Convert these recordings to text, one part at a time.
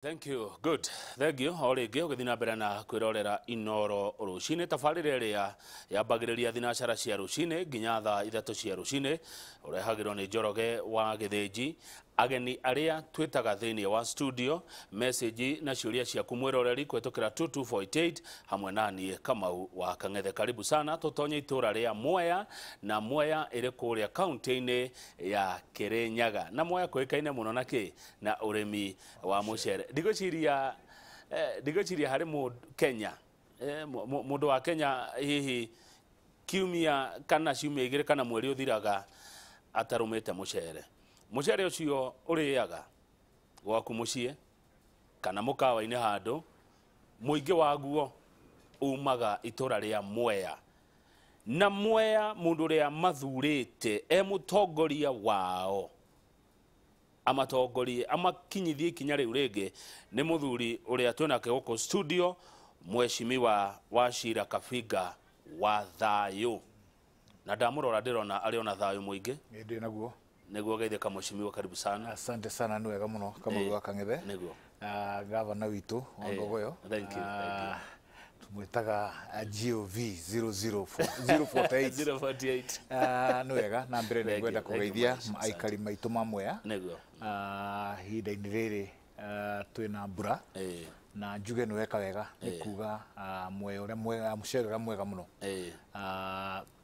Thank you. Good. Thank you. O rĩngĩ ũgĩthiĩ na mbere na kwĩrorera Inoro rũcinĩ, tabarĩra ĩrĩa yambagĩrĩria thinacara cia rũcinĩ nginya thaa 3 cia rũcinĩ, ũrehagĩrwo nĩ Njoroge wa Gĩthĩnji. Ageni arĩa twĩtaga thĩinĩ wa studio, message na ciũria ciaku mwĩroreri kũhetũkĩra 22488 hamwe na niĩ Kamau wa Kang'ethe. Karibu sana, tũtonye itũra rĩa Mwea, na Mwea ĩrĩ kũrĩa kaunti-inĩ ya Kirinyaga. Na Mwea kũĩkaine mũno na kĩ? Na ũrĩmi wa mũcere. Ndigwĩciria harĩ mũndũ Kenya, mũndũ wa Kenya hihi kiumia kana ciumia 2 kana mweri ũthiraga atarũmĩte mũcere. Mũcere ũcio ũrĩaga gwaku mũciĩ kana mũkawa-inĩ handũ, mũingĩ waguo umaga itũra rĩa Mwea. Na Mwea mũndũ ũrĩa mathurĩte e mũtongoria wao amatongorie amakinyithie ikinya rĩu rĩngĩ nĩ mũthuri ũrĩa twĩnake gũkũ studio, Mheshimiwa Wachira Kabinga wa Thayũ. Na ndamũrora ndĩrona arĩ ona thayũ mũingĩ. Ndĩ naguo. Nĩguo geithĩka mheshimiwa, karibu sana. Asante sana, nĩ wega mũno Kamau wa Kang'ethe. Nĩguo. Gavana witũ wa Ngogoyo. Thank you, thank you. Tumwĩtaga GOV 004 048. Nĩ wega, na mbere nĩ ngwenda kũgeithia aikari maitũ ma Mwea. Nĩguo. Ihinda-inĩ rĩrĩ twĩna mbura. Na njuge nĩ weka wega nĩ kuga Mwea ũrĩa mwega, mũcere ũrĩa mwega mũno.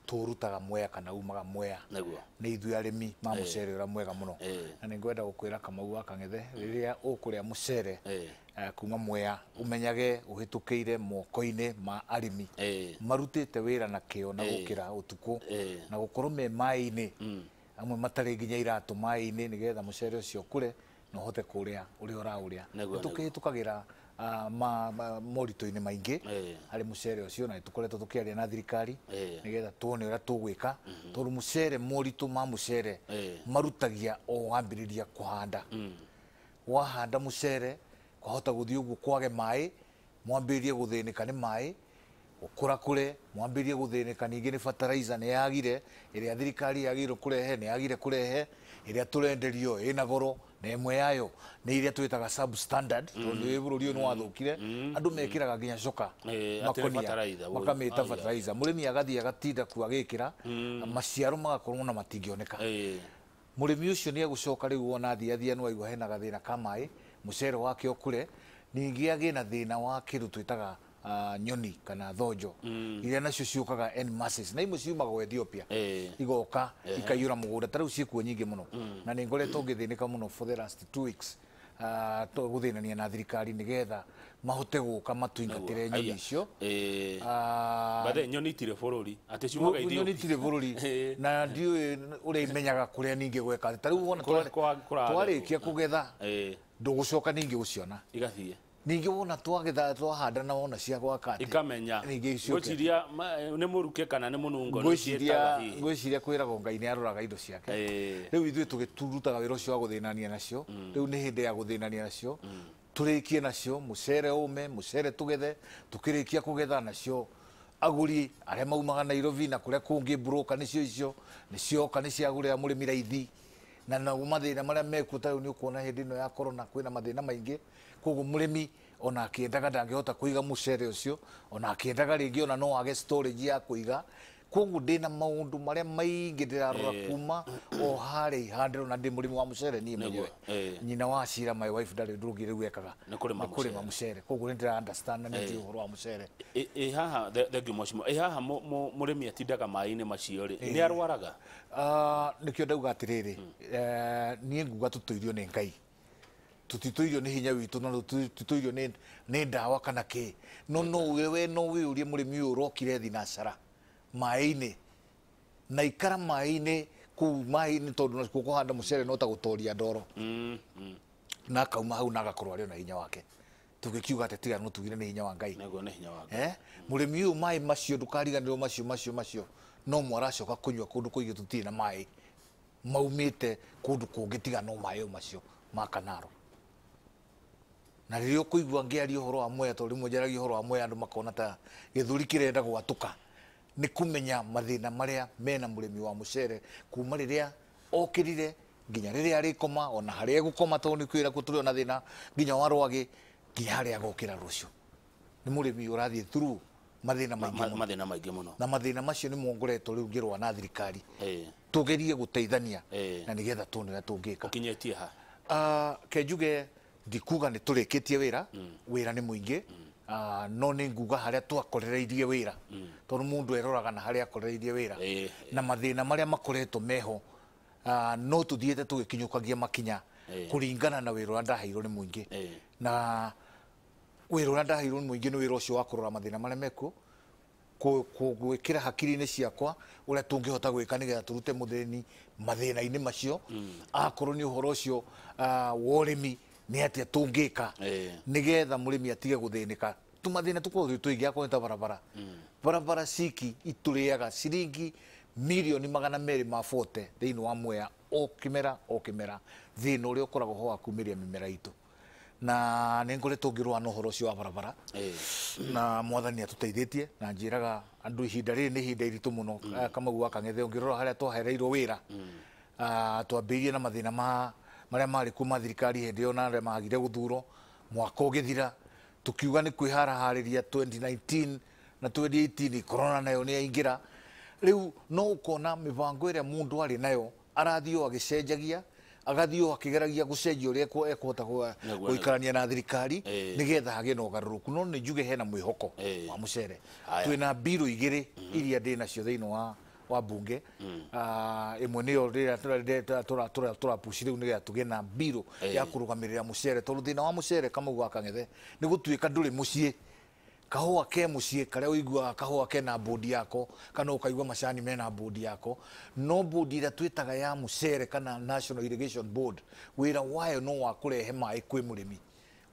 Tũrutaga Mwea kana umaga Mwea. Nĩguo. Nĩ ithuĩ arĩmi ma mũcere ũrĩa mwega mũno. Na nĩ ngwenda gũkwĩra Kamau wa Kang'ethe, rĩrĩa ũkũrĩa mũcere kuma Mwea, ũmenyage ũhĩtũkĩire moko-inĩ ma arĩmi marutĩte wĩra na kĩo na gũkĩra ũtukũ na gũkorwo me maĩ-inĩ, amwe matarĩ nginya iratũ maĩ-inĩ, nĩgetha mũcere ũcio ũkũre na ũhote kũrĩa ũrĩa ũraũrĩa. Tũkĩhĩtũkagĩra moritũ-inĩ maingĩ harĩ mũcere ũcio, na nĩtũkoretwo tũkĩaria na thirikari nĩgetha tuone ũrĩa tũgwĩka, tondũ mũcere, moritũ ma mũcere marutagia o wambĩrĩria kũhanda. Wahanda mũcere kwahota gũthiĩ ũguo kwage maĩ, mwambĩrĩrie gũthĩnĩka nĩ maĩ, ũkũrakũre, mwambĩrĩrie gũthĩnĩka ningĩ nĩ fertilizer nĩ yagire, ĩrĩa thirikari yagĩrĩirwo kũrehe nĩ yagire kũrehe, ĩrĩa tũrenderio ĩna goro, na ĩmwe yayo nĩ iria twĩtaga substandard, tondũ nĩ bũrũri ũyũ nĩ wathũkire, andũ mekĩraga nginya coka makonia, makamĩta fertilizer, mũrĩmi agathiĩ agatinda kuo agĩkĩra, maciaro magakorwo na matingĩoneka. Mũrĩmi ũcio nĩ egũcoka rĩu wona athiathia nĩ waigua hena gathĩna ka maĩ, mũcere wake ũkũre, ningĩ agĩe na thĩna wa kĩndũ twĩtaga nyoni kana thonjo, iria nacio ciũkaga en masses, na imwe ciumaga o Ethiopia, igoka ikaiyũra mũgũnda, ta rĩu ciĩkuo nyingĩ mũno. Na nĩ ngoretwo ngĩthĩnĩka mũno for the last 2 weeks, gũthĩnania na thirikari nĩgetha mahote gũka matuingatĩre nyoni icio. Bathe nyoni itirĩ bũrũri, atĩ ciumaga Ethiopia. Nyoni itirĩ bũrũri, na ndiũĩ ũrĩa imenyaga kũrĩa ningĩ gweka. Ta rĩu wona twarĩkia kũgetha, ndũgũcoka ningĩ gũciona. Igathiĩ. Ningĩ wona twagetha twahanda na wona cia gwaka atĩ ikamenya. Ngwĩciria nĩ mũruke kana nĩ mũnungo, ngwĩciria kwĩragwo Ngai nĩ aroraga indo ciake. Rĩu ithuĩ tũgĩturutaga wĩra ũcio wa gũthĩnania nacio, rĩu nĩ hĩndĩ ya gũthĩnania nacio, tũrĩkie nacio, mũcere ũme, mũcere tũgethe, tũkĩrĩkia kũgetha nacio agũri arĩa maumaga Nairobi na kũrĩa kũngĩ broker nĩcio icio nĩcioka nĩciagũrĩra mũrĩmi raithi. Na naguo mathĩna marĩa mekuo ta rĩu nĩ ũkuona hĩndĩ ĩno ya corona kwĩna mathĩna maingĩ, koguo mũrĩmi ona akĩendaga ndangĩhota kũiga mũcere ũcio, ona akĩendaga rĩngĩ ona no age storage ya kũiga. Koguo ndĩna maũndũ marĩa maingĩ ndĩrarora kuma o harĩa ihandĩro, na ndĩ mũrĩmi wa mũcere niĩ mwenyewe. Nyina wa Cira, my wife, ndarĩ ũndũ ũngĩ rĩu ekaga nĩ kũrĩma mũcere, koguo nĩ ndĩra understand na nĩ njũĩ ũhoro wa mũcere. Ĩ haha, thank you mheshimiwa. Ĩ haha mũrĩmi atindaga maĩ-inĩ macio rĩ, nĩ arwaraga? Nĩkĩo ndauga atĩrĩrĩ, niĩ nguga tũtũirio nĩ Ngai, tũtitũirio nĩ hinya witũ, na tũtitũirio nĩ ndawa kana kĩ. No no we no wĩyũrie mũrĩmi ũyũ ũrokire thinacara maĩ-inĩ na ikara maĩ-inĩ kũu maĩ-inĩ, tondũ nakuo kũhanda mũcere no ta gũtoria ndoro, na akauma hau na agakorwo arĩ na hinya wake. Tũgĩkiuga atĩ tiga no tugire nĩ hinya wa Ngai. Nĩguo, nĩ hinya wa Ngai. Mũrĩmi ũyũ maĩ macio ndũkariganĩrwo, macio macio macio no mwaracoka kũnyua kũndũ kũingĩ tũtirĩ na maĩ maumĩte kũndũ kũngĩ tiga no maĩ macio ma Kanaro. Na rĩrĩa ũkũigua ngĩaria ũhoro wa Mwea, tondũ rĩmwe njaragia ũhoro wa Mwea andũ makona ta gĩthũri kĩrenda gwatũka, nĩ kũmenya mathĩna marĩa mena mũrĩmi wa mũcere kuma rĩrĩa okĩrire nginya rĩrĩa arĩkoma ona harĩa egũkoma tondũ nĩ kwĩra tũrĩ ona thĩna nginya wa rwagĩ nginya harĩa agokĩra rũciũ. Nĩ mũrĩmi ũrathiĩ through mathĩna maingĩ mũno. Mathĩna maingĩ mũno. Na mathĩna macio nĩmo ngoretwo rĩu ngĩrũa na thirikari. Tũgerie gũteithania na nĩgetha tuone ũrĩa tũngĩka. Ũkinyĩtie ha? Ke njuge ndikuga nĩ tũrĩkĩtie wĩra, wĩra nĩ mũingĩ, no nĩ nguga harĩa twakorereirie wĩra, tondũ mũndũ eroraga na harĩa akorereirie wĩra na mathĩna marĩa makoretwo meho, no tũthiĩte tũgĩkinyũkagia makinya kũringana na wĩra ũrĩa ndaheirwo nĩ mũingĩ. Na wĩra ũrĩa ndaheirwo nĩ mũingĩ nĩ wĩra ũcio wa kũrora mathĩna marĩa mekuo, gwĩkĩra hakiri-inĩ ciakwa ũrĩa tũngĩhota gwĩka nĩgetha tũrute mũthĩni mathĩna-inĩ macio. Akorwo nĩ ũhoro ũcio wa ũrĩmi nĩ atĩa tũngĩka nĩgetha mũrĩmi atige gũthĩnĩka. Tũmathĩna tũkoragwo twĩ tũingĩ, akorwo nĩ ta barabara, barabara ciki itũrĩaga ciringi mirioni 240 thĩinĩ wa Mwea o kĩmera o kĩmera, thĩna ũrĩa ũkoragwo ho wa kumĩria mĩmera itũ. Na nĩ ngoretwo ngĩrũa na ũhoro ũcio wa barabara na mwathani atũteithĩtie, na njĩraga andũ ihinda rĩrĩ nĩ ihinda iritũ mũno. Kamau wa Kang'ethe ũngĩrora harĩa twahereirwo wĩra, twambĩrĩirie na mathĩna ma marĩa marĩ kuo ma thirikari hĩndĩ ĩyo na arĩa magire gũthurwo, mwaka ũgĩthira tukiuga nĩ kwĩharaharĩria 2019 na 2018 corona nayo nĩ yaingĩra. Rĩu no ũkona mĩbango ĩrĩa mũndũ arĩ nayo arathiĩ o agĩcenjagia, agathiĩ o akĩgeragia gũcenjia ũrĩa ekũhota gũikarania na thirikari nĩgetha hagĩe na ũgarũrũku. No nĩ njuge hena mwĩhoko wa mũcere. Twĩna mbirũ igĩrĩ iria ndĩ nacio thĩinĩ wa bunge. Ĩmwe nĩyo rĩrĩa tũrapush rĩu nĩgetha tũgĩe na mbirũ ya kũrũgamĩrĩra mũcere, tondũ thĩna wa mũcere Kamau wa Kang'ethe nĩ gũtuĩka ndũrĩ mũciĩ. Kahũa ke mũciĩ karĩa ũiguaga kahũa kena bodi yako kana ũkaigua macani mena bodi yako, no bodi ĩrĩa twĩtaga ya mũcere kana National Irrigation Board, wĩra wayo no wa kũrehe maĩ kwĩ mũrĩmi.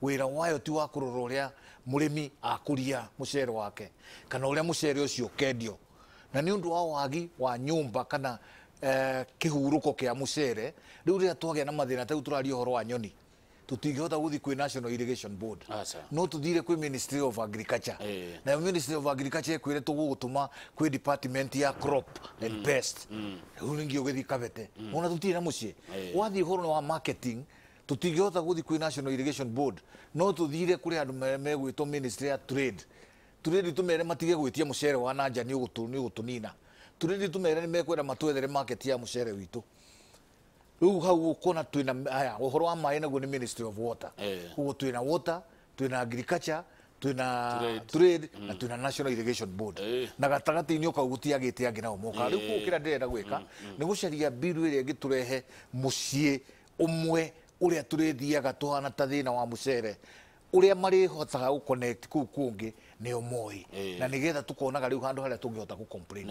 Wĩra wayo ti wa kũrora ũrĩa mũrĩmi akũria mũcere wake kana ũrĩa mũcere ũcio ũkendio. Na nĩ ũndũ wa wagi wa nyũmba kana kĩhurũko kĩa mũcere, rĩu rĩrĩa twagĩa na mathĩna ta rĩu tũraria ũhoro wa nyoni, tũtingĩhota gũthiĩ kwĩ National Irrigation Board, no tũthire kwĩ Ministry of Agriculture. Nayo Ministry of Agriculture ĩkwĩre tũgũgũtũma kwĩ department ya crop and pest. Rĩu ningĩ ũgĩthiĩ Kabete, ona tũtirĩ na mũciĩ. Wathiĩ ũhoro wa marketing, tũtingĩhota gũthiĩ kwĩ National Irrigation Board, no tũthire kũrĩ andũ megwĩtwo Ministry ya Trade. Trade tũmere matige gwĩtia mũcere wa nanja nĩ ũgũtũnina. Trade tũmere nĩ mekwenda matwethere market ya mũcere witũ. Rĩu hau ũkona twĩna haya ũhoro wa maĩ naguo nĩ Ministry of Water. Koguo twĩna water, twĩna agriculture, twĩna trade na twĩna National Irrigation Board. Na gatagatĩ-inĩ kau gũtiagĩte angĩ nao moka. Rĩu koguo kĩrĩa ndĩrenda gwĩka nĩ gũcaria mbiru ĩrĩa ĩngĩtũrehe mũciĩ ũmwe ũrĩa tũrĩthiaga tũhana ta thĩna wa mũcere, ũrĩa marĩhotaga gũ-connect kũu kũngĩ nĩo moĩ, na nĩgetha tũkonaga rĩu handũ harĩa tũngĩhota gũ-complain.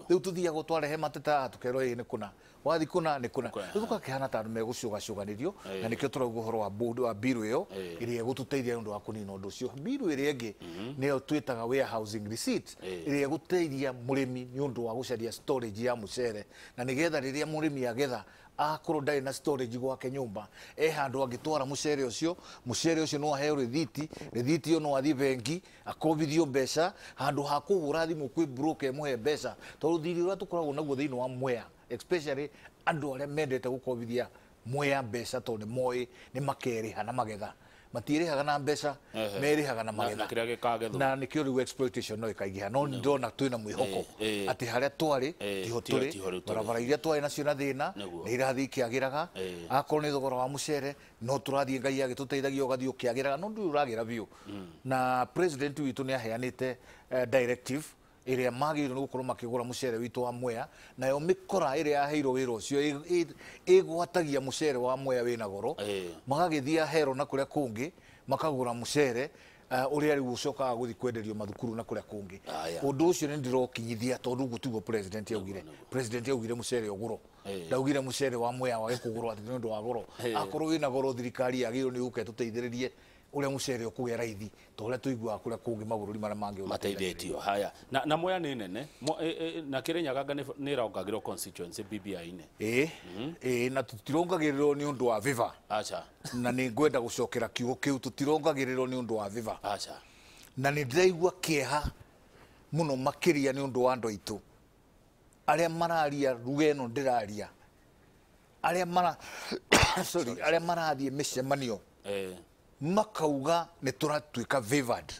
Rĩu tũthiaga twarehe mateta tũkerwo ĩĩ nĩ kũna, wathi kũna nĩ kũna, rĩu tũgakĩhana ta andũ megũcũgacũganĩrio. Na nĩkĩo tũrauga ũhoro wa board wa mbirũ ĩyo ĩrĩa ĩgũtũteithia nĩ ũndũ wa kũnina ũndũ ũcio. Mbirũ ĩrĩa ĩngĩ nĩyo twĩtaga warehousing receipt, ĩrĩa ĩgũteithia mũrĩmi nĩ ũndũ wa gũcaria storage ya mũcere, na nĩgetha rĩrĩa mũrĩmi agetha akorwo ndarĩ na storage gwake nyũmba, e handũ angĩtwara mũcere ũcio, mũcere ũcio no aheo rĩthiti, rĩthiti ĩyo no athiĩ bengi akombithio mbeca, handũ ha kũhũra thimũ kwĩ broker ĩmũhe mbeca. Tondũ thirĩ ũrĩa tũkoragwo naguo thĩinĩ wa Mwea, especially andũ arĩa mendete gũkombithia Mwea mbeca tondũ nĩ moĩ nĩ makerĩha na magetha, matirĩhaga na mbeca, merĩhaga na magetha, na nĩkĩo rĩu exploitation no ĩkaingĩha. No ndĩrona twĩna mwĩhoko atĩ harĩa twarĩ tiho tũrĩ, barabara iria twarĩ nacio na thĩna nĩ irathiĩ ikĩagĩraga. Akorwo nĩ thogora wa mũcere no tũrathiĩ Ngai agĩtũteithagia ũgathiĩ ũkĩagĩraga, no ndũrĩ ũragĩra biũ. Na president witũ nĩ aheanĩte directive ĩrĩa magĩrĩirwo nĩ gũkorwo makĩgũra mũcere witũ wa Mwea, nayo mĩkora ĩrĩa yaheirwo wĩra ũcio ĩgwatagia mũcere wa Mwea wĩna goro, magagĩthiĩ Ahero na kũrĩa kũngĩ makagũra mũcere ũrĩa rĩu ũcokaga gũthiĩ kwenderio mathukuru na kũrĩa kũngĩ. Ũndũ ũcio nĩ ndĩrokinyithia tondũ ũguo tiguo president augire. President augire mũcere ũgũrwo, ndaugire mũcere wa Mwea wage kũgũrwo atĩ nĩ ũndũ wa goro. Akorwo wĩna goro thirikari yagĩrĩirwo nĩ gũka ĩtũteithĩrĩrie ũrĩa mũcere ũkũgĩa raithi ta ũrĩa tũiguaga kũrĩa kũngĩ mabũrũri marĩa mangĩ mateithĩtio. Haya, na Mwea nĩ nene na Kĩrĩnyaga nĩ ĩrongagĩrwo constituency BBI-inĩ. Ĩĩ, na tũtirongagĩrĩrwo nĩ ũndũ wa Viva. Acha. Na nĩ ngwenda gũcokera kiugo kĩu, tũtirongagĩrĩrwo nĩ ũndũ wa Viva. Acha. Na nĩ ndĩraigua kĩeha mũno makĩria nĩ ũndũ wa andũ aitũ arĩa mararia ruga ĩno ndĩraria, Arĩa mara sorry, arĩa marathiĩ mĩcemanio makauga nĩ tũratuĩka favored.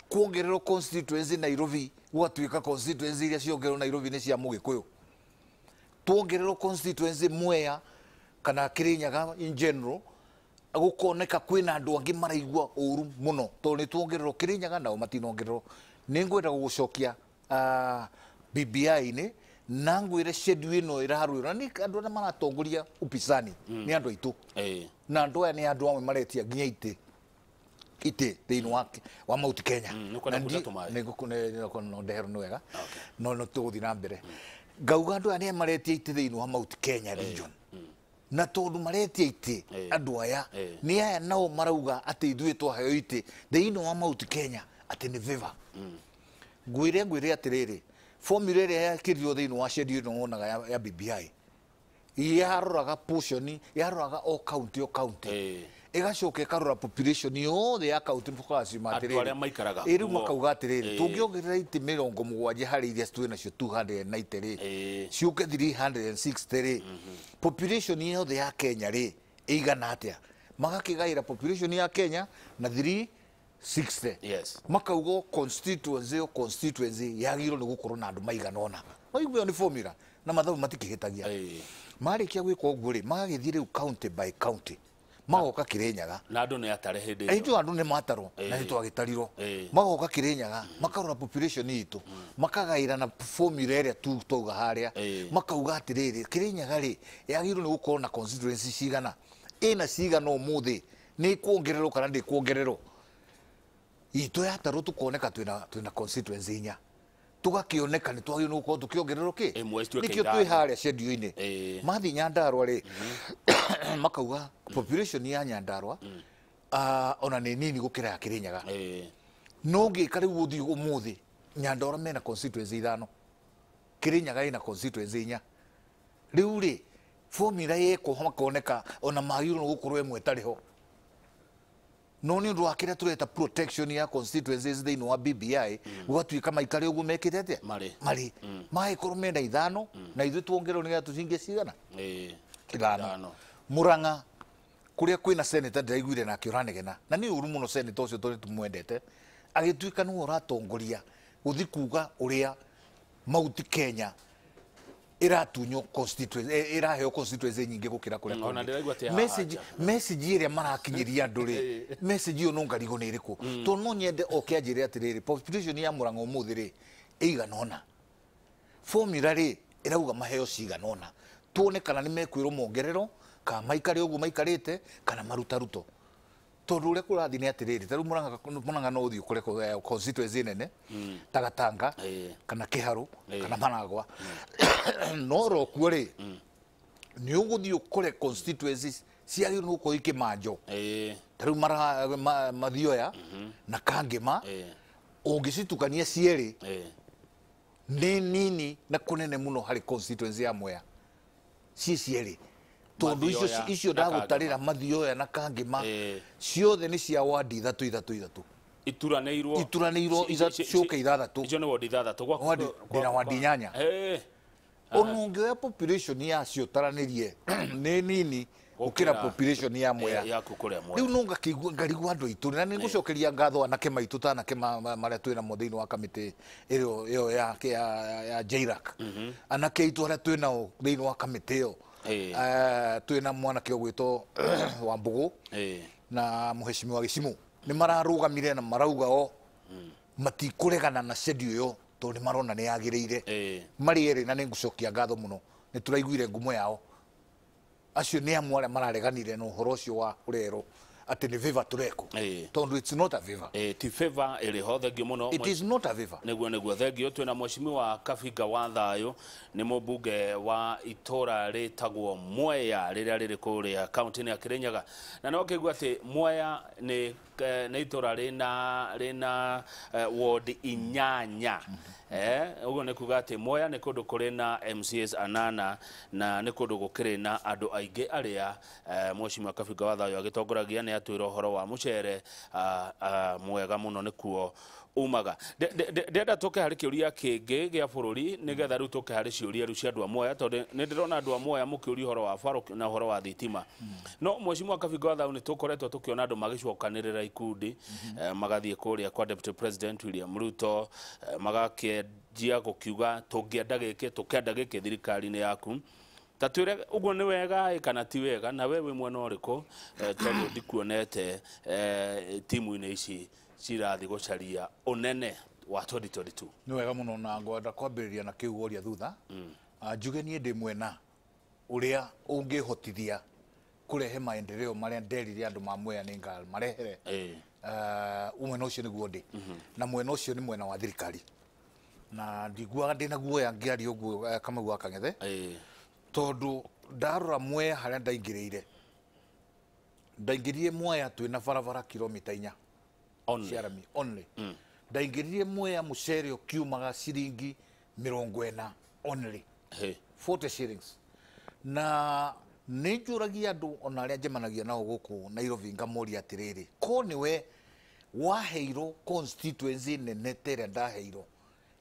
Kuongererwo constituency Nairobi gwatuĩka constituency iria ciongererwo Nairobi nĩ cia Mũgĩkũyũ. Tuongererwo constituency Mwea kana Kirinyaga in general gukoneka kwina andu angi maraigua uru muno tondu ni tuongererwo Kirinyaga nao matinongererwo. Ni ngwenda gugucokia BBI-ini na ngwire schedule ino iraruirwo ni andu aria maratongoria upisani ni andu aitu na andu aya ni andu amwe maretia nginya ite thiini wa Mount Kenya no ndehero ni wega no no tuguthi na mbere ngauga andu aya ni maretia ite thiini wa Mount Kenya region na tondu maretia ite andu aya ni aya nao marauga ati ithuĩ twaheo ite thiini wa Mount Kenya ati ni viva. Ngwire atiriri formula ĩrĩa yakĩrirwo thĩinĩ wa schedule ĩno wonaga ya BBI yaroraga portion yaroraga o county o county ĩgacoka ĩkarora population yothe ya county mũkacima atĩrĩrĩ arĩa maikaraga ĩrĩu makauga atĩrĩrĩ tũngĩongerera itĩ 70 harĩ iria twĩ nacio 290 rĩ ciũke 360 rĩ population yothe ya Kenya rĩ ĩigana atĩa magakĩgaĩra population ya Kenya na 360. Yes. Makauga constituency o constituency yagirwo ni gukorwo na andu maigana ona. Maigua ĩyo ni formula na mathabu matikihĩtagia. Marĩkia gwĩka ũguo rĩ magagĩthiĩ rĩu county by county magoka Kirinyaga na andu nĩ atare hĩndĩ ĩyo ĩyo andu nĩ matarwo na nĩ twagĩtarirwo magoka Kirinyaga makarora population itũ makagaĩra na formula ĩrĩa tu twauga harĩa makauga atĩrĩrĩ Kirinyaga rĩ yagĩrĩirwo nĩ gũkorwo na constituency cigana ĩna cigana ũmũthĩ nĩ kuongererwo kana ndĩkuongererwo itũ yatarwo tukoneka twina constituency inya tugakioneka ni twagĩrĩirwo gũkorwo tukiongererwo kĩ nĩkĩo twĩ harĩa schedule-inĩ mathiĩ Nyandarua rĩ makauga population ya Nyandarua ona nĩ nini gũkĩra ya Kirinyaga no ngĩka rĩu ũthiĩ ũmũthĩ Nyandarua mena constituency 5 Kirinyaga ĩna constituency 4 rĩu rĩ formula yekwo makoneka ona magĩrĩirwo gũkorwo ĩmwe ĩtarĩ ho no nĩ ũndũ wa kĩrĩa tũreta protection ya constituencies thĩinĩ wa BBI gũgatuĩka maikare ũguo mekĩte atĩa marĩ magĩkorwo mena 5 na ithuĩ tuongererwo nĩgetha tũcingie cigana 5. Murang'a kũrĩa kwĩna senator ndĩraiguire nake ũranegena na nĩ ũru mũno senator ũcio tondũ tũmwendete agĩtuĩka nĩwe ũratongoria gũthiĩ kuga ũrĩa Mount Kenya iratunywo constituency iraheo constituency nyingĩ gũkĩra kũrĩa kũngĩ. Message ĩrĩa marakinyĩria andũ rĩ message ĩyo no ngarigwo nĩ ĩrĩkũ tondũ no nyende oke anjĩre atĩrĩrĩ population ya Murang'a ũmũthĩ rĩ ĩigana ũna formula rĩ ĩrauga maheo cigana ũna tuone kana nĩ mekwĩrwo mongererwo kana maikare ũguo maikarĩte kana marutaruto tondũ ũrĩa kũrathiĩ nĩ atĩrĩrĩ ta rĩu Murang'a no ũthiĩ ũkore constituency nene ta Gatanga kana Kĩharũ kana Managwa no rokuo rĩ nĩ ũgũthiĩ ũkore constituencies ciagĩrĩirwo nĩ gũkorwo ikĩmanjo ta rĩu Mathioya na Kangĩma ũngĩcitukania cierĩ nĩ nini na kũnene mũno harĩ constituency ya Mwea ciĩ cierĩ tondu icio ndagũtarĩra Mathioya na Kangĩma ciothe nĩ cia wadi 3 3 3 ituranĩirwo ciũke 6 icio nĩ wodi 6 ndĩna wadi 8 ona ũngĩoya population yacio taranĩrie nĩ nini gũkĩra population ya Mwea rĩu no ngakĩigua ngarigwo andũ aitũ na nĩ ngũcokeria ngatho anake maitũ ta anake marĩa twĩ namo thĩinĩ wa kamĩtĩ ĩyo ya JRAC anake aitũ arĩa twĩ nao thĩinĩ wa kamĩtĩ ĩyo twĩna mwanake ũgwĩtwo Wambũgũ na mũheshimiwa Gĩcimũ nĩ mararũgamire na marauga o matikũregana na schedule ĩyo tondũ nĩ marona nĩ yagĩrĩire marĩ erĩ na nĩ ngũcokia ngatho mũno nĩ tũraiguire ngumo yao acio nĩ amwe arĩa marareganire na ũhoro ũcio wa ũrerwo atĩ nĩ favor tũrekwo tondũ it's not a favor ti favor ĩrĩ ho thengio mũno it is not a favor nĩguo thengio twĩna mheshimiwa Kabinga wa Thayũ nĩ mũmbunge wa itũra rĩtagwo Mwea rĩrĩa rĩrĩ kũrĩa kaunti-inĩ ya Kirinyaga na no kĩigua atĩ Mwea nĩ itũra rĩna ward 8 Ũguo nĩ kuga atĩ Mwea nĩ kũndũ kũrĩ na MCAs anana na nĩ kũndũ gũkĩrĩ na andũ aingĩ arĩa Mheshimiwa Kabinga wa Thayũ agĩtongoragia nĩ atwĩra ũhoro wa mũcere mwega mũno nĩkuo umaga. Ndĩrenda tũke harĩ kĩũria kĩngĩ gĩa bũrũri nĩgetha rĩu tũke harĩ ciũria rĩu cia andũ a Mwea, tondũ nĩ ndĩrona andũ a Mwea mũkĩũria ũhoro wa baro na ũhoro wa thitima. No Mheshimiwa Kabinga wa Thayũ nĩ tũkoretwo tũkĩona andũ magĩcokanĩrĩra ikundi, magathiĩ kũrĩa kwa Deputy President William Ruto, magakĩanjia gũkiuga tũngĩenda gĩkĩ tũkenda gĩkĩ thirikari-inĩ yaku. Ta twĩre ũguo nĩ wega kana ti wega, na we wĩ mwena ũrĩkũ, tondũ ndikuonete timu-inĩ ici cirathi gũcaria ũnene wa 2022. Nĩ wega mũno na ngwenda kwambĩrĩria na kĩu woria thutha. Njuge niĩ ndĩ mwena ũrĩa ũngĩhotithia kũrehe maendeleo marĩa nderire andũ ma Mwea nĩ ngamarehere. Mwena ũcio nĩguo ndĩ, na mwena ũcio nĩ mwena wa thirikari, na ndiguaga ndĩna guoya ngĩaria ũguo Kamau wa Kang'ethe, tondũ ndarora Mwea harĩa ndaingĩrĩire, ndaingĩrire Mwea twĩna barabara kilomita 4 ciarami only. Ndaingĩrire Mwea mũcere ũkiumaga ciringi 40 only, 40 shillings. Na nĩ njũragia andũ ona arĩa njemanagia nao gũkũ Nairobi ngamoria atĩrĩrĩ, ko nĩwe waheirwo constituency nene ta ĩrĩa ndaheirwo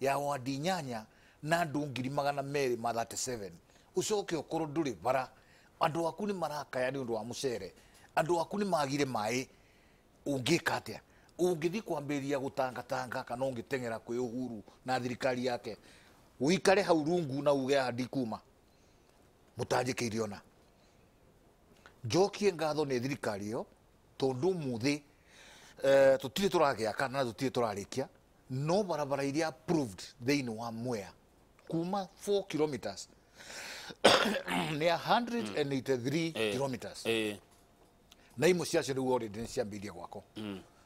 ya wadi 8 na andũ 237, ũcoke ũkorwo ndũrĩ bara, andũ aku nĩ marakaya nĩ ũndũ wa mũcere, andũ aku nĩ magire maĩ, ũngĩka atĩa? Ũngĩthiĩ kwambĩrĩria gũtangatanga kana ũngĩteng'era kwĩ Uhuru na thirikari yake, ũikare hau rungu na uge haha ndikuma, mũtanjĩkĩire ona. Njokie ngatho nĩ thirikari ĩyo, tondũ ũmũthĩ tũtirĩ tũragĩaka na tũtirĩ tũrarĩkia, no barabara iria approved thĩinĩ wa Mwea kuma 4 kilometers nĩ 183 kilometers, na imwe ciacio rĩu already nĩ ciambĩrĩirie gwakwo.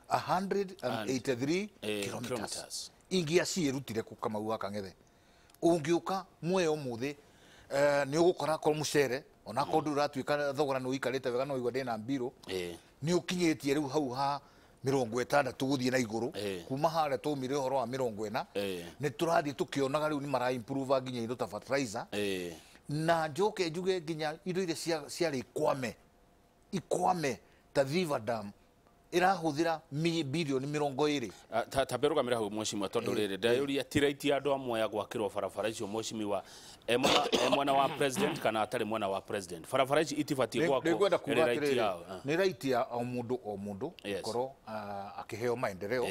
183 kilometers ingia ciĩrutire kũ Kamau wa Kang'ethe. Ũngĩũka Mwea ũmũthĩ nĩ ũgũkora akorwo mũcere onakorwo ndũrĩ ũratuĩka thogora nĩ ũikarĩte wega, no ũigua ndĩna mbirũ, nĩ ũkinyĩtie rĩu hau ha 60 gũthiĩ na igũrũ, kuma harĩa twaumire ũhoro wa 40, nĩ tũrathiĩ tũkĩonaga rĩu nĩ mara improve nginya indo ta fertilizer. Na njoke njuge nginya indo iria ciarĩ ikwame ta River Dam ĩrahũthĩra bilioni 20. Ta mbere hau Mheshimiwa, tondũ rĩrĩ ndayũria ti right ya andũ a Mwea gwakĩrwo barabara icio Mheshimiwa, e mwena wa president kana atarĩ mwena wa president, barabara ici itibatiĩ gwakwo? Nĩngwenda kuga atĩrĩrĩ, nĩ right ya o mũndũ o mũndũ gũkorwo akĩheo maendeleo,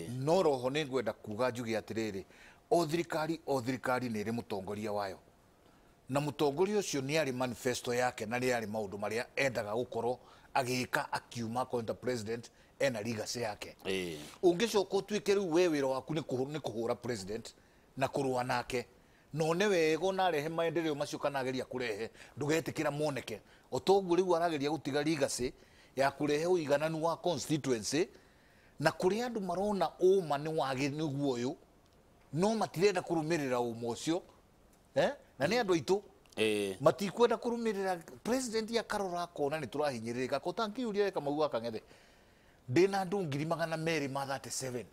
no roho nĩngwenda kuga njuge atĩrĩrĩ, o thirikari nĩ ĩrĩ mũtongoria wayo, na mũtongoria ũcio nĩ arĩ manifesto yake na nĩ arĩ maũndũ marĩa endaga gũkorwo agĩka akiuma akorwo president ena legacy yake. Ũngĩcoka ũtuĩke rĩu we wĩra waku nĩ kũhũra president na kũrũa nake, no nĩ wega ona arehe maendeleo macio kana ageria kũrehe, ndũgetĩkĩra moneke. O toguo rĩu arageria gũtiga legacy ya kũrehe ũigananu wa constituency, na kũrĩa andũ marona ũma nĩ nĩguo ũyũ, no matirenda kũrũmĩrĩra ũma ũcio, na nĩ andũ aitũ matikwenda kũrũmĩrĩra president akarora akona nĩ tũrahinyĩrĩrĩka. Ko tangiuria Kamau wa Kang'ethe, ndĩna andũ 237,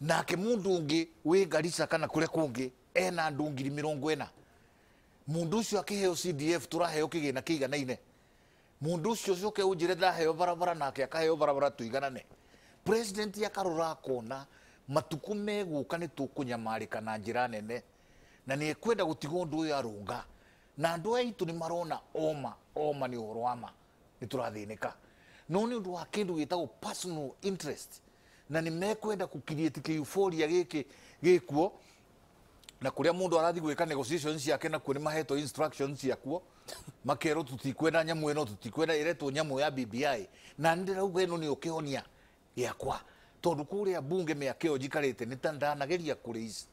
nake mũndũ ũngĩ wĩ Garissa kana kũrĩa kũngĩ ena andũ 40,000. Mũndũ ũcio akĩheo CDF tũraheo kĩgĩna kĩiganaine, mũndũ ũcio ũcoke ũnjĩre ndaheo barabara nake akaheo barabara tũiganane. President akarora akona matukũ megũka nĩ tũkũnyamarĩka na njĩra nene, na nĩ ekwenda gũtiga ũndũ ũyũ arũnga, na andũ aya aitũ nĩ marona oma nĩ ũhoro wa ma nĩ tũrathĩnĩka, no nĩ ũndũ wa kĩndũ gĩtagwo personal interest, na nĩ mekwenda kũ-create euphoria gĩkĩ gĩkuo, na kũrĩa mũndũ arathiĩ gwĩka negotiations ciake nakuo nĩ mahetwo instructions ciakuo, makerwo tũtikwenda nyamũ ĩno, tũtikwenda ĩretwo nyamũ ya BBI, na nĩ ndĩrauga ĩno nĩyo kĩhonia gĩakwa, tondũ kũrĩa bunge mĩaka ĩyo njikarĩte nĩ ta ndanageria kũraise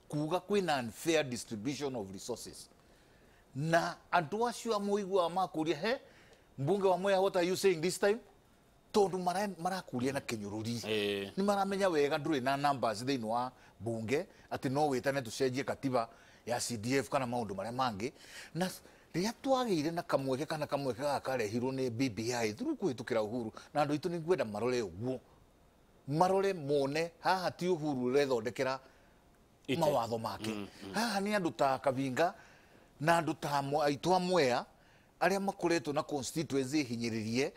kuga kwĩna unfair distribution of resources, na andũ acio amũiguaga makũria, he mbunge wa Mwea, what are you saying this time? Tondũ marakũria na kĩnyũrũri, nĩ maramenya wega ndũrĩ na numbers thĩinĩ wa bunge atĩ no wĩtane tũcenjie katiba ya CDF kana maũndũ marĩa mangĩ. Na rĩrĩa twagĩire na kamweke kana kamweke gaka karehirwo nĩ BBI through kũhĩtũkĩra Uhuru, na andũ aitũ nĩ ngwenda marore ũguo, marore mone haha ti Uhuru ũrethondekera mawatho make. Haha nĩ andũ ta Kabinga na andũ ta aitũ a Mwea arĩa makoretwo na constituency hinyĩrĩrie,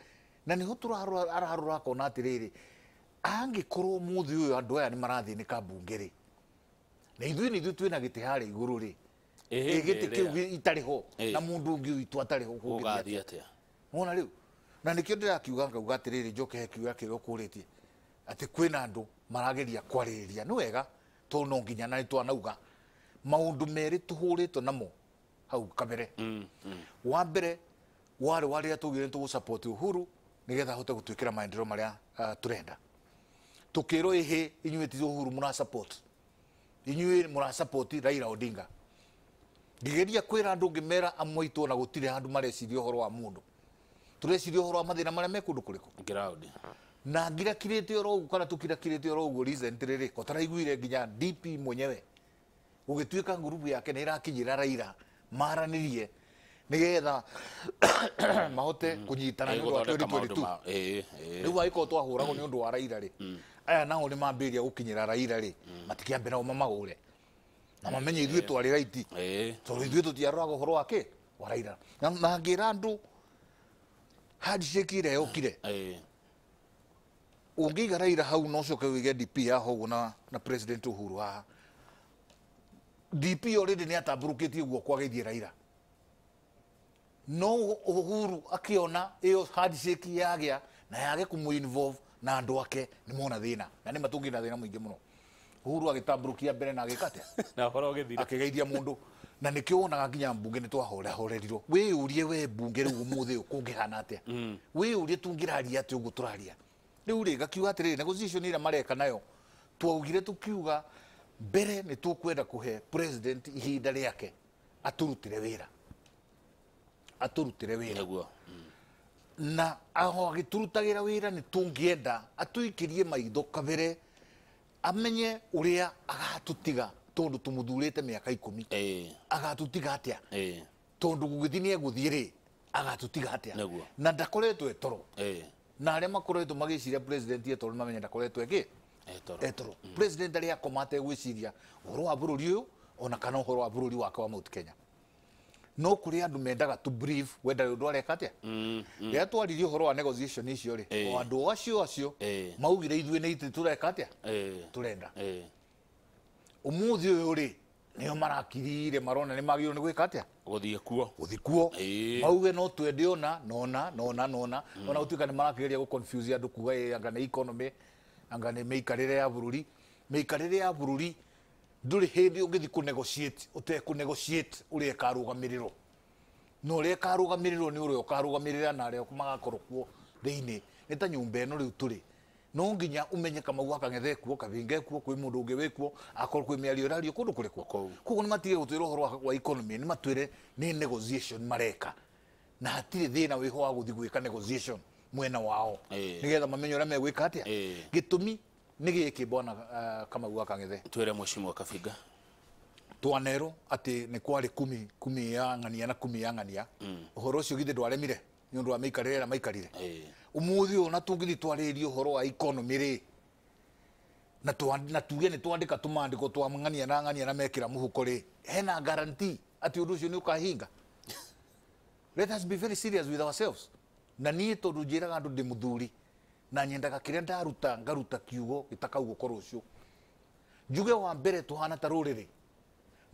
na nĩho tũrarora ararora akona atĩrĩrĩ, angĩkorwo mũthĩ ũyũ andũ aya nĩ marathĩnĩka mbunge rĩ, na ithuĩ nĩ ithuĩ twĩna gĩtĩ harĩa igũrũ rĩ, gĩtĩ kĩu itarĩ ho na mũndũ ũngĩ witũ atarĩ ho, kũngĩthiĩ atĩa? Wona rĩu, na nĩkĩo ndĩrakiuga ngauga atĩrĩrĩ, njoke he kiuga kĩrĩa ũkũrĩtie atĩ kwĩna andũ marageria kwarĩrĩria. Nĩ wega tondũ no nginya, na nĩtwanauga maũndũ merĩ tũhũrĩtwo namo hau kabere. Wa mbere warĩ wa rĩrĩa twaugire nĩtũgũ support Uhuru nĩgetha ahote gũtwĩkĩra maendeleo marĩa tũrenda. Tũkĩrwo ĩhĩ, inyuĩ ti Uhuru mũra support, inyuĩ mũra support Raila Odinga. Ngĩgeria kwĩra andũ ngĩmera amwe aitũ ona gũtirĩ handũ mareciria ũhoro wa mũndũ, tũreciria ũhoro wa mathĩna marĩa me kũndũ kũrĩkũ ground. Na ngirakirĩte oro ũguo kana tũkirakirĩte oro ũguo recently rĩ, ko taraiguire nginya DP mwenyewe gũgĩtuĩka ngurubu yake nĩ ĩrakinyĩra Raila maranĩrie nĩgetha mahote kũnyitana nĩ ũndũ wa 2022. Rĩu angĩkorwo twahũragwo nĩ ũndũ wa Raila rĩ, aya nao nĩ mambĩrĩria gũkinyĩra Raila rĩ, matikĩambe nao mamagũre na mamenye ithuĩ twarĩ right, tondũ ithuĩ tũtiaroraga ũhoro wa kĩ wa Raila. Na ngĩra andũ handshake ĩrĩa yokire, ũngĩiga Raila hau na ũcoke ũige DP haha ũguo na President Uhuru haha, DP already nĩ atambũrũkĩtie guoko ageithie Raila. No Uhuru akiona ĩyo handshake yagĩa na yage kũmũ involve na andũ ake, nĩ mona thĩna, na nĩ matũngĩ na thĩna mũingĩ mũno. Uhuru agĩtambũrũkia mbere na agĩka atĩa? Na ũhoro ũgĩthira. Akĩgeithia mũndũ. Na nĩkĩo wonaga nginya mbunge nĩ twahorehorerirwo. Wĩyũrie we mbunge rĩu ũmũthĩ ũyũ kũngĩhana atĩa? Wĩyũrie tũngĩraria atĩa ũguo tũraria? Rĩu rĩ, ngakiuga atĩrĩrĩ, negotiation ĩrĩa mareka nayo, twaugire tũkiuga mbere nĩ tũkwenda kũhe president ihinda rĩake atũrutĩre wĩra. Atũrutĩre wĩra. Nĩguo. Na aho agĩtũrutagĩra wĩra nĩ tũngĩenda atũikĩrie maitho kabere, amenye ũrĩa agatũtiga tondũ tũmũthurĩte mĩaka 10. Agatũtiga atĩa? Tondũ gũgĩthiĩ nĩ egũthiĩ rĩ, agatũtiga atĩa? Na ndakoretwo etoro. Na arĩa makoretwo magĩciria president etoro nĩmamenye ndakoretwo ĩkĩ? Etoro. President arĩa akoma ategwĩciria ũhoro wa bũrũri ũyũ ona kana ũhoro wa bũrũri wake wa Mount Kenya. No kũrĩ andũ mendaga to brief we ndarĩ ũndũ areka atĩa. Rĩrĩa twaririe ũhoro wa negotiation icio rĩ, o andũ acio maugire ithuĩ nĩ ithuĩ tũreka atĩa? Tũrenda. Ũmũthĩ ũyũ rĩ, nĩo marakirire marona nĩ magĩrĩirwo nĩ gwĩka atĩa? Gũthiĩ kuo. Gũthiĩ kuo. Mauge no twende ona nona nona nona. Ona gũtuĩka nĩ marakĩgeria gũ confuse andũ kuga ĩ anga nĩ economy, anga nĩ mĩikarĩre ya bũrũri. Mĩikarĩre ya bũrũri ndũrĩ hĩndĩ ũngĩthiĩ kũ negotiate ũtekũ negotiate ũrĩa ĩkarũgamĩrĩrwo. Na ũrĩa ĩkarũgamĩrĩrwo nĩ ũrĩa ũkarũgamĩrĩra na arĩa magakorwo kuo thĩinĩ. Nĩ ta nyũmba ĩno rĩu tũrĩ. No nginya ũmenye Kamau gaka kuo, Kabinga kuo, kwĩ mũndũ ũngĩ wĩ kuo, akorwo kwĩ mĩario ĩrario kũndũ kũrĩkũ. Koguo nĩ matige gũtwĩra ũhoro wa economy, nĩ matwĩre nĩ negotiation mareka. Na hatirĩ thĩna wĩho wa gũthiĩ gwĩka negotiation mwena wao. Nĩgetha mamenye ũrĩa megwĩka atĩa. Gĩtũmi nĩ gĩkĩ bwana Kamau gaka Ng'ethe. Twĩre mheshimiwa Kabinga. Twanerwo atĩ nĩ kwarĩ kumi ya ng'ania na kumi ya ng'ania. Ũhoro ũcio githĩ ndwaremire nĩ ũndũ wa mĩikarĩre ĩrĩa maikarire. Ũmũthĩ ũyũ na tũngĩthiĩ twarĩrĩrie ũhoro wa economy rĩ, na tuge nĩ twandĩka tũmandĩko twa ng'ania na ng'ania na mekĩra mũhuko rĩ, hena guarantee atĩ ũndũ ũcio nĩ ũkahinga? Let us be very serious with ourselves. Na niĩ tondũ njĩraga andũ ndĩ mũthuri na nyendaga kĩrĩa ndaruta ngaruta kiugo gĩtakaugwo ko rũciũ. Njuge wa mbere tũhana ta rũrĩrĩ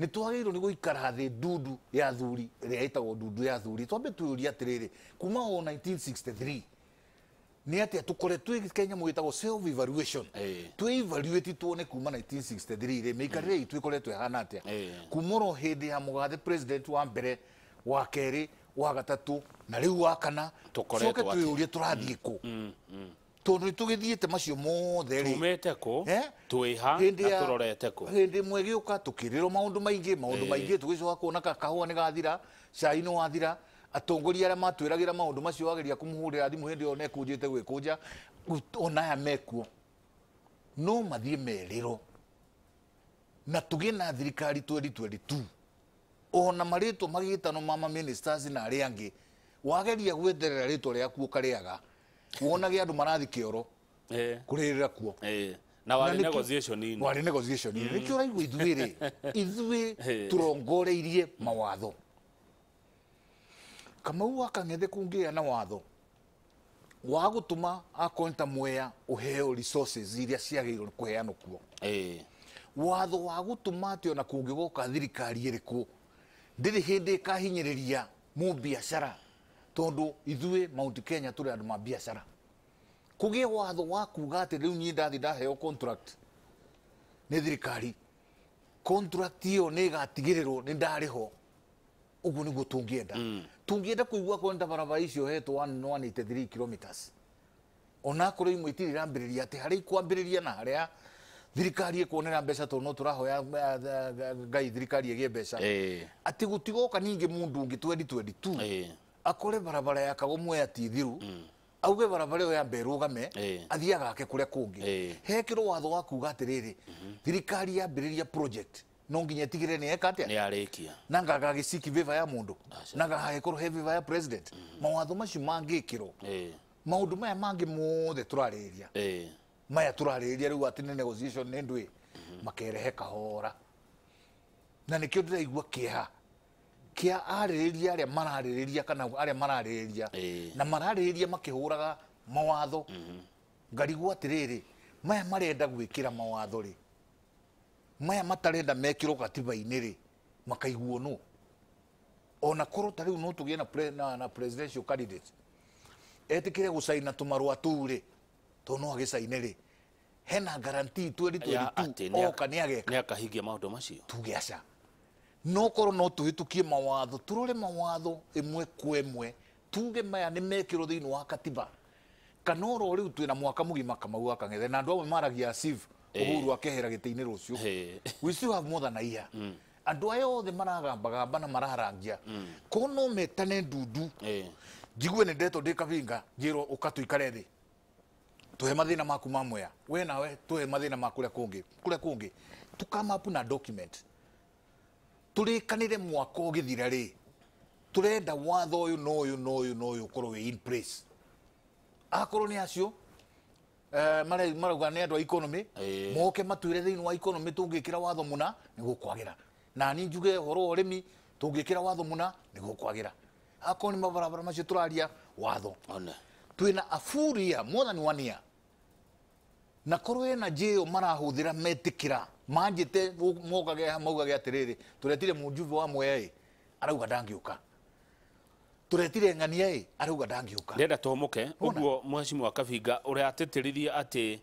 nĩ twagĩrĩirwo nĩ gũikara thĩ ndundu ya athuri ĩrĩa ĩtagwo ndundu ya athuri, twambe twĩyũrie atĩrĩrĩ, kuma o 1963 nĩ atĩa tũkoretwo twĩ nyamũ ĩtagwo self evaluation. Twĩ evaluate tuone kuma 1963 rĩ, mĩikarĩre itũ ĩkoretwo ĩhana atĩa. Kuma oro hĩndĩ ya mũgathe president wa mbere, wa kerĩ, wa gatatũ na rĩu wa kana, Tũkoretwo coke twĩyũrie tũrathiĩ kũ. Tondũ nĩ tũgĩthiĩte macio mothe rĩ, tumĩte kũ, twĩha na tũrorete kũ. Hĩndĩ ĩmwe ĩgĩũka tũkĩrĩrwo maũndũ maingĩ, maũndũ maingĩ, tũgĩcoka kuona kahũa nĩ gathira, cai nĩ wathira, atongoria arĩa matwĩragĩra maũndũ macio wageria kũmũhũrĩra thimũ hĩndĩ ĩyo nĩekũnjĩte gwĩkũnja, ona aya mekuo no mathiĩ merĩrwo na tũgĩe na thirikari 2022. Ona marĩtwa magĩtano ma ministers na arĩa angĩ, wageria gwetherera rĩtwa rĩaku ũkarĩaga, wonage andũ marathi kĩoro kũrĩrĩra kuo. Na warĩ negotiation-inĩ. Warĩ negotiation-inĩ. Nĩkĩo ũraigua ithuĩ rĩ, ithuĩ tũrongoreirie mawatho. Kamau wa Kang'ethe kũngĩgĩa na watho wa gũtũma akorwo nĩ ta Mwea ũheo resources iria ciagĩrĩirwo nĩ kũheanwo kuo. Watho wa gũtũma atĩ ona kũngĩgoka thirikari ĩrĩkũ ndĩrĩ hĩndĩ ĩkahinyĩrĩria mũbiacara, tondũ ithuĩ Mount Kenya tũrĩ andũ ma biacara. Kũgĩe watho wa kuga atĩ rĩu niĩ ndathiĩ ndaheo contract nĩ thirikari, contract ĩyo nĩ ĩgatigĩrĩrwo nĩ ndarĩhwo. Ũguo nĩguo tũngĩenda. Tũngĩenda kũigua akorwo nĩ ta barabara icio hetwo 183 kilometers, onakorwo imwe itirĩ irambĩrĩria, atĩ harĩa ikwambĩrĩria na harĩa thirikari ĩkuonera mbeca, tondũ no tũrahoya Ngai thirikari ĩgĩe mbeca, atĩ gũtigoka ningĩ mũndũ ũngĩ 2022 akore barabara yakagwo Mwea ti thiru, auge barabara ĩyo yambe ĩrũgame, athiĩ agake kũrĩa kũngĩ. Hekĩrwo watho wa kuga atĩrĩrĩ, thirikari yambĩrĩria project no nginya ĩtigĩrĩre nĩ yeka atĩa, nĩ yarĩkia, na ngagagĩciki favor ya mũndũ, na ngagagĩkorwo he favor ya president. Mawatho macio mangĩkĩrwo, maũndũ maya mangĩ mothe tũrarĩrĩria, maya tũrarĩrĩria rĩu atĩ nĩ negotiation nĩ ndũĩ, makerehe kahora. Na nĩkĩo ndĩraigua kĩeha kĩa arĩrĩria arĩa mararĩrĩria, kana arĩa mararĩrĩria na mararĩrĩria makĩhũraga mawatho. Ngarigwo atĩrĩrĩ, maya marenda gwĩkĩra mawatho rĩ, maya matarenda mekĩrwo gatiba-inĩ rĩ, makaiguo nũ? Ona korwo ta rĩu no tũgĩe na presidential candidate etĩkĩre gũcaina tũmarũa tũu rĩ, tondũ no agĩcaine rĩ, hena guarantee 2022 oka nĩ ageka, nĩ akahingia maũndũ macio? Tuge aca. No korwo no tũhĩtũkie mawatho, tũrore mawatho ĩmwe kwa ĩmwe, tuge maya nĩ mekĩrwo thĩinĩ wa katiba, kana oro rĩu twĩna mwaka mũgima Kamau wa Kang'ethe, na andũ amwe maragia as if Uhuru akehera gĩtĩ-inĩ rũciũ. We still have more than a year. Andũ aya othe maragambagamba na mararangia, korwo no metane ndundu, njigue nĩ ndetwo ndĩ Kabinga, njĩrwo ũka tũikare thĩ, tũhe mathĩna maku ma Mwea, we nawe tũhe mathĩna ma kũrĩa kũngĩ, kũrĩa kũngĩ, tũ come up na document tũrĩkanĩre mwaka ũgĩthira rĩ, tũrenda watho ũyũ na ũyũ na ũyũ na ũyũ ũkorwo wĩ in place. Akorwo nĩ acio marauga nĩ andũ a economy, moke matwĩre thĩinĩ wa economy tũngĩkĩra watho mũna nĩ gũkwagĩra, na niĩ njuge ũhoro wa ũrĩmi tũngĩkĩra watho mũna nĩ gũkwagĩra. Akorwo nĩ mabarabara macio tũraria watho, twĩna a full year, more than 1 year, na korwo ena njĩo marahũthĩra metĩkĩra manjĩte mokage maugage atĩrĩrĩ, tũretire mũnjumbe wa Mwea ĩ, arauga ndangĩũka, tũretire ng'ania ĩ, arauga ndangĩũka. Ndĩrenda tũhũmũke ũguo. Mheshimiwa Kabinga, ũrĩa atĩtĩrithia atĩ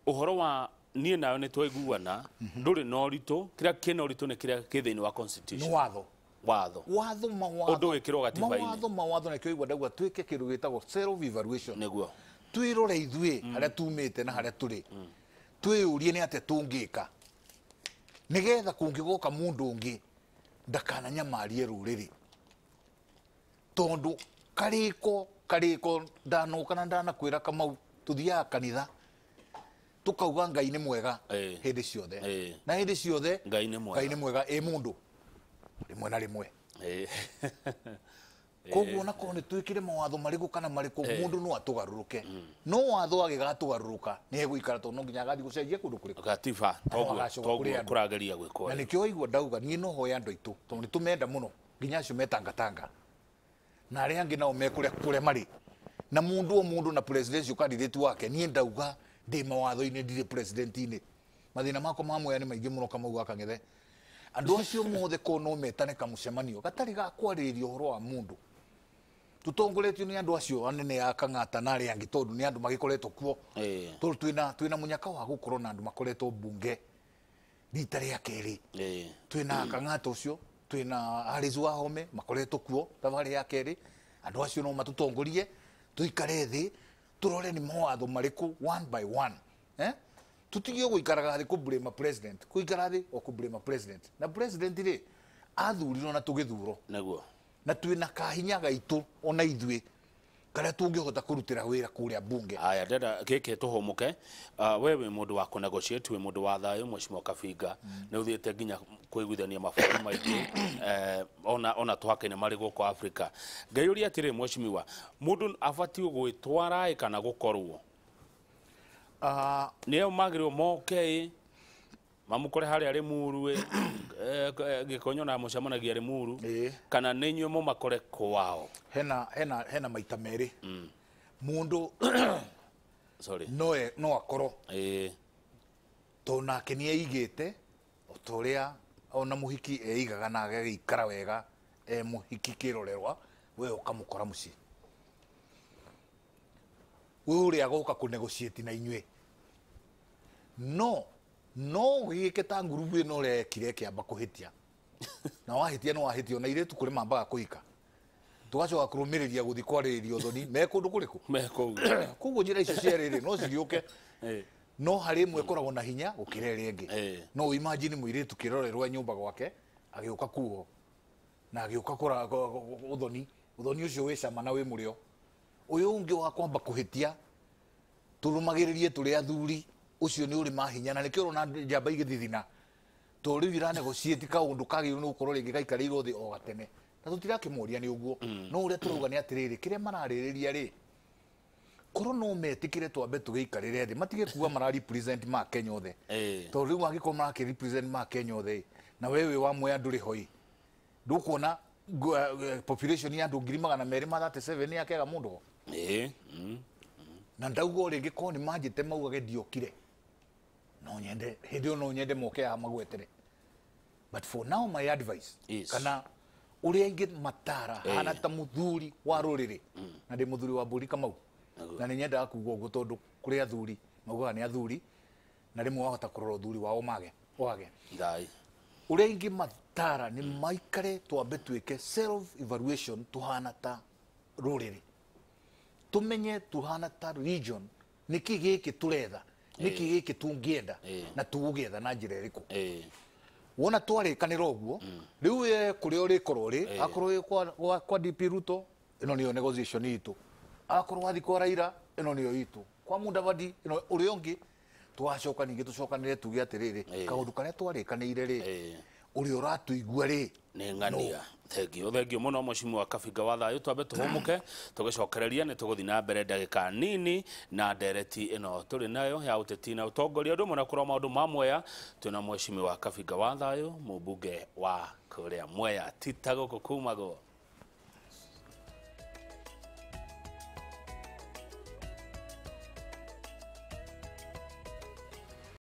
ũhoro wa niĩ nawe nĩ twaiguana, ndũrĩ na ũritũ, kĩrĩa kĩna ũritũ nĩ kĩrĩa kĩ thĩinĩ wa constitution. Nĩ watho. Watho. Watho, mawatho. Ũndũ wĩkĩrwo gatiba-inĩ. Mawatho, mawatho, nĩkĩo igua ndauga twĩke kĩndũ gĩtagwo self evaluation. Nĩguo. Twĩrore ithuĩ harĩa tumĩte na harĩa tũrĩ, twĩyũrie nĩ atĩa tũngĩka nĩgetha kũngĩgoka mũndũ ũngĩ ndakananyamarie rũrĩrĩ, tondũ karĩko ndanoka na ndanakwĩra Kamau, tũthiaga kanitha tũkauga Ngai nĩ mwega hĩndĩ ciothe, na hĩndĩ ciothe Ngai nĩ mwega, Ngai nĩ mwega ĩ mũndũ rĩmwe na rĩmwe. Koguo onakorwo nĩ twĩkĩre mawatho marĩkũ kana marĩkũ, mũndũ no atũgarũrũke, no watho agĩgatũgarũrũka nĩ egũikara, tondũ no nginya agathiĩ gũcenjia kũndũ kũrĩkũ gatiba, toguo kũrageria gwĩkwo. Na nĩkĩo waigua ndauga niĩ no hoya andũ aitũ, tondũ nĩ tũmenda mũno, nginya acio metangatanga na arĩa angĩ nao me kũrĩa kũrĩa marĩ, na mũndũ o mũndũ na presidential candidate wake. Niĩ ndauga ndĩ mawatho-inĩ, ndirĩ president-inĩ. Mathĩna makwa ma Mwea nĩ maingĩ mũno Kamau wa Kang'ethe. Andũ acio mothe ko no metane kamũcemanio gatarĩ ga kwarĩrĩria ũhoro wa mũndũ, tũtongoretio nĩ andũ acio anene a Kang'ata na arĩa angĩ, tondũ nĩ andũ magĩkoretwo kuo, tondũ twĩna mũnyaka wa gũkorwo na andũ makoretwo mbunge rita rĩa kerĩ. Twĩna Kang'ata ũcio, twĩna Alice Wahome makoretwo kuo thabarĩ ya kerĩ. Andũ acio no matũtongorie, tũikare thĩ tũrore nĩ mawatho marĩkũ one by one, tũtige gũikaraga thĩ kũ blame president, kũikara thĩ o kũ blame president. Na president rĩ athurirwo na tũgĩthuro, nĩguo, na twĩna kahinya gaitũ ona ithuĩ karĩa tũngĩhota kũrutĩra wĩra kũrĩa bunge. Aya, ndĩrenda gĩkĩ tũhũmũke. We wĩ mũndũ wa kũnegotiate, wĩ mũndũ wa thayũ, Mheshimiwa Kabinga, nĩ ũthiĩte nginya kũiguithania mabũrũri maingĩ, ona tũhakaine marĩ gũkũ Africa. Ngeyũria atĩrĩ, Mheshimiwa, mũndũ abatiĩ gwĩtwara kana gũkorwo? Nĩo magĩrĩirwo moke mamukore harĩa Limuru Gĩkonyo na mũcemanagia Limuru, kana nĩ inyuĩ mũmakore kwao? Hena maita merĩ. Mũndũ sorry no akorwo tondũ nake nĩ eigĩte o ta ũrĩa ona mũhiki eigaga na agagĩikara wega e mũhiki kĩrorerwa, we ũkamũkora mũciĩ. We ũrĩa agoka kũ-negotiate na inyuĩ. No gĩke ta ngurubu ĩno ũrĩa ekire ĩkĩamba kũhĩtia. Na wahĩtia no wahĩtia, ona airĩtu kũrĩ mambaga kũhika. Tũgacoka kũrũmĩrĩria gũthiĩ kwarĩrĩria ũthoni me kũndũ kũrĩkũ? Me kũu. Koguo njĩra icio cierĩ rĩ no cigĩũke. No harĩ ĩmwe ĩkoragwo na hinya gũkĩra ĩrĩa ĩngĩ. No imagine mũirĩtu kĩrorerwa nyũmba gwake agĩũka kuo na agĩũka kũra ũthoni, ũthoni ũcio wĩ cama na wĩ mũrĩo. Ũyũ ũngĩ wa kwamba kũhĩtia tũrũmagĩrĩrie tũrĩ athuri, ũcio nĩ ũrĩ mahinya na nĩkĩo ũrona njamba igĩthithina. Tondũ rĩu iranegotiate kaũndũ kagĩrĩirwo nĩ gũkorwo rĩngĩ gaikarĩirwo thĩ o gatene. Na tũtirakĩmoria nĩ ũguo. No ũrĩa tũrauga nĩ atĩrĩrĩ, kĩrĩa mararĩrĩria rĩ, korwo no metĩkĩre twambe tũgĩikarĩre thĩ, matige kuga mara represent ma Kenya othe. Tondũ rĩu angĩkorwo marakĩ represent ma Kenya othe, na we wĩ wa Mwea ndũrĩ ho ĩ, ndũkuona population ya andũ 237,000 yakega mũndũ ho. Na ndauga o rĩngĩ korwo nĩ manjĩte maugage ndiokire, no nyende hĩndĩ ĩyo no nyende moke haha magwetere. But for now my advice is, kana ũrĩa ingĩ matara hana ta mũthuri wa rũrĩrĩ, na ndĩ mũthuri wa mbũri Kamau, na nĩ nyendaga kuga ũguo tondũ kũrĩ athuri maugaga nĩ athuri, na rĩmwe wahota kũrora ũthuri wao wage. Ũrĩa ingĩ matara nĩ maikare twambe twĩke self evaluation tuhana ta rũrĩrĩ, tumenye tuhana ta region nĩkĩ gĩkĩ tũretha, nĩkĩ gĩkĩ tũngĩenda na tũgũgĩetha na njĩra ĩrĩkũ. Wona twarĩkanĩra ũguo, rĩu we kũrĩa ũrĩkorwo rĩ, akorwo wĩ kwa DP Ruto, ĩno nĩyo negotiation itũ, akorwo wathiĩ kwa Raila, ĩno nĩyo itũ, kwa Mudavadi, ĩno ũrĩa ũngĩ, tũgacoka ningĩ tũcokanĩre tuge atĩrĩrĩ, kaũndũ karĩa twarĩkanĩire rĩ, ũrĩa ũratũigua rĩ nĩ ng'ania. Thengio, thengio mũno Mheshimiwa Kabinga wa Thayũ. Twambe tũhũmũke tũgĩcokereria nĩ tũgũthiĩ na mbere ndagĩka nini na ndereti ĩno tũrĩ nayo ya ũteti na ũtongoria. Ũndũ ũmwe na kũrora maũndũ ma Mwea, twĩna Mheshimiwa Kabinga wa Thayũ, mũmbunge wa kũrĩa Mwea, ti ta gũkũ kumagwo.